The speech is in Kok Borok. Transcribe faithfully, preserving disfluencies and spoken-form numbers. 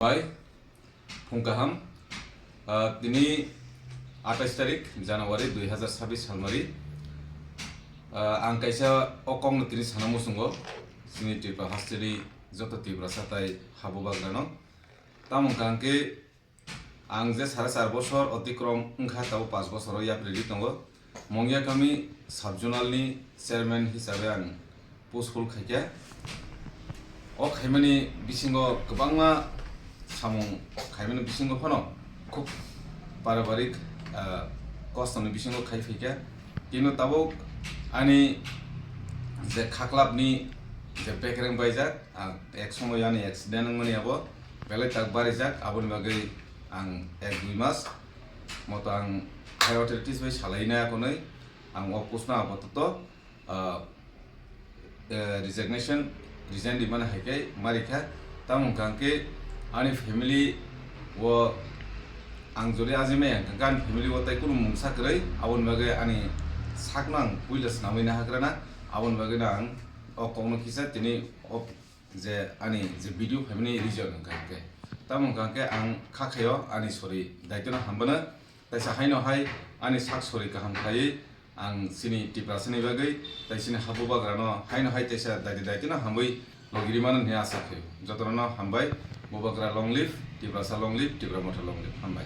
Bai, phung kaham. Ah, tini atais tarik January dui hazar sabis salmari. Ah, ang kaisa o kokno tini sana muchungo, chini Tripura hasteni joto Tiprasa tai habubagrano. Tamo hwnkha hwnkhe ang je sare char bosor otikrom wngkha, tabo panch bosor o yapri ri tongo. Mongya kami sub-zonal ni chairman hisabe ang post hold khaikha. O khaimani bisingo kwbangma samung khaimani bisingo phano khub paribarik, ah, kostoni bisingo khai phaikha. Kino tabuk ani je khaklapni je bekereng baijak, ah, ek somoy ani accident wngmani abo belai tak barijak, aboni bagwi ang ek dui mas moto ang higher authorities bai salaina konwi ang o post no apatot, ah, eh, resignation, resign rimani hai khe ma rikha. Tamo hwnkha hwnkhe ani family o ang jodi ajimai hwnkha hwnkhe ani family o tai kunu mungsa kwrwi, aboni bagwi ani sakno ang puila swnamwi nahakrana, aboni bagwino ang o kokno kisa tini o je ani je video phaimani reason hwnkha hwnkhe. Tamo hwnkha hwnkhe ang kha khaio ani sori daitwno hambano, taisa haino hai ani sak sori kaham khlaiwi ang chini Tiprasani bagwi tai chini ha bubagrano haino hai taisa daiti daitwno hamwi logi rimano hinwi asa khaio. Jotono hambai, bubagra long live, Tiprasa long live, Tipra Motha long live, hambai.